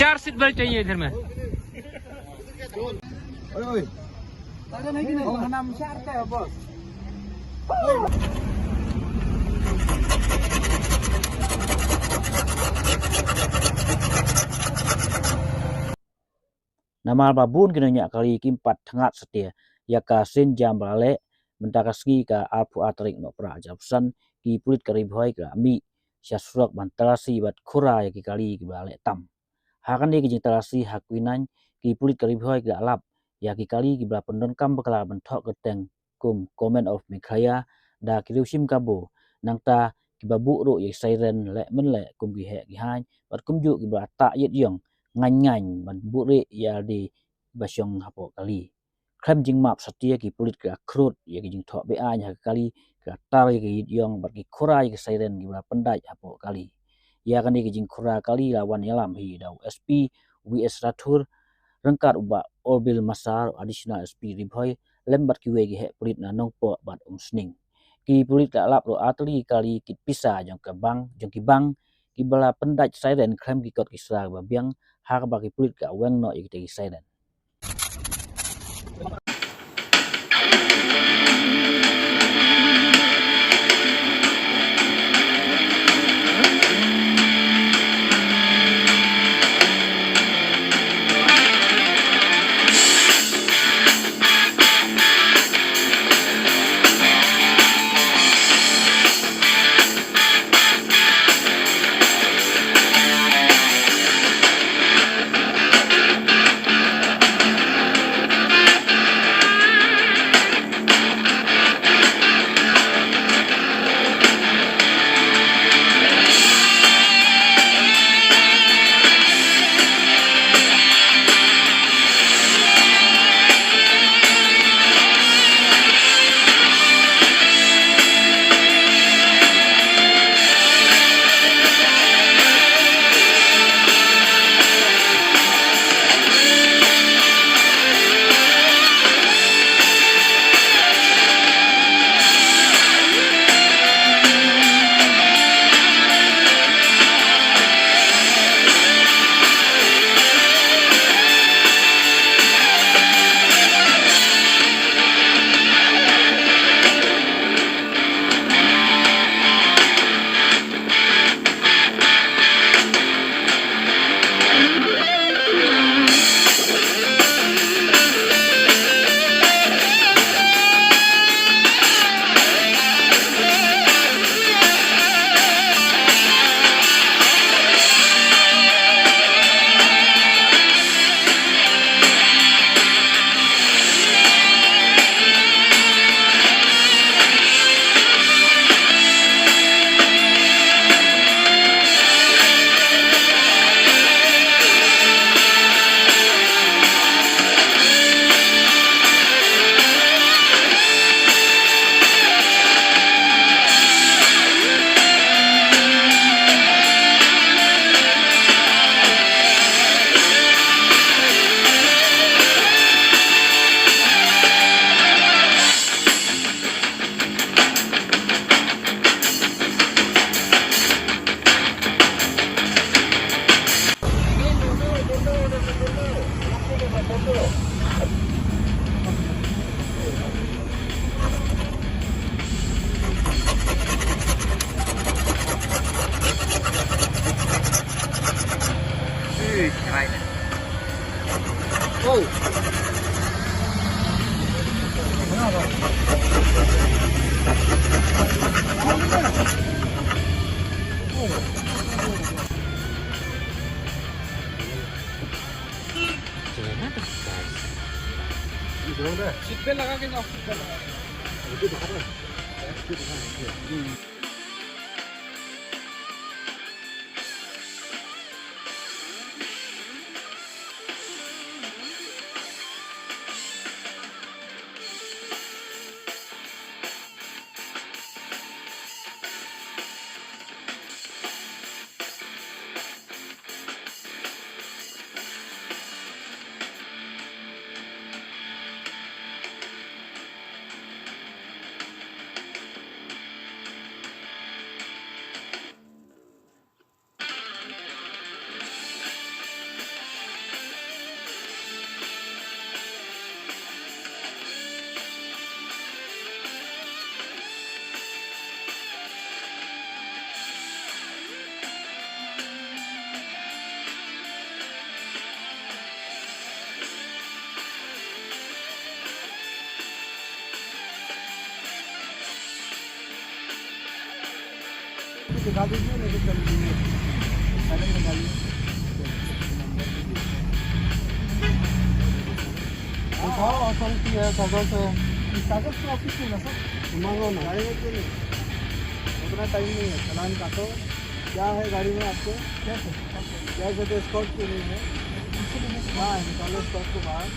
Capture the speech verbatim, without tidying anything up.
चार सीट बेल्ट चाहिए इधर में। Namar ba bun ki nongñiah kali kim pat thngat satia ïa ka sienjam ba la leh, mynta ka sngi ka arphew ar tarik Nohprah arhajar arphew san, ki pulit ka Ri Bhoi ki la mih sha surok ban talasi bad khura ïa ki kali kiba la leh tam. Ha kane ka jingtalasi ha Kynaiñ, ki pulit ka Ri Bhoi ki la lap ïa ki kali kiba la pyndonkam bakla ban thoh kyrteng kum Government of Meghalaya da ki riew shim kabu. Nangta kiba buh ruh ïa ki siren leh mynleh kum ki heh ki haiñ bad kumjuh kiba la tah ïit ïong ngaiñ ngaiñ ban buhrieh ïa lade ba shong hapoh kali. Khlem jingmap satia ki pulit ki la khrud ïa ki jingthoh be-aiñ ha ki kali, ki la tar ïa ki ïit ïong bad ki khura ïa ki siren kiba la pyndait hapoh kali. Ïa kane ka jingkhura kali la wan ïalam hi da u S P V S Rathur, ryngkat u Bah Orbil Massar, Additional S P Ri Bhoi, lem bad kiwei ki heh pulit na Nongpoh bad Umsning. Ki pulit ki la lap ruh artylli ki kali kit pisa jong ka bank, jong ki bank, kiba la pyndait siren khlem ki kot ki sla kiba biang, ha kaba ki pulit ki la weng noh ïa kita ki siren. सीट बेल्ट लगा के जाओ, सीट बेल्ट लगा के। दिखा दीजिए, नहीं तो चल दीजिए। पहले ही निकालिए। दिखाओ, और कौन सी है, कागज है? कागज तो ऑफिस में ना सर। मांगो ना। गाड़ी में क्यों नहीं? उतना टाइम नहीं है, चालान काटो। क्या है गाड़ी में आपके? कैश है। कैश है तो एस्कॉर्ट क्यों नहीं है? हाँ, निकालो एस्कॉर्ट को बाहर।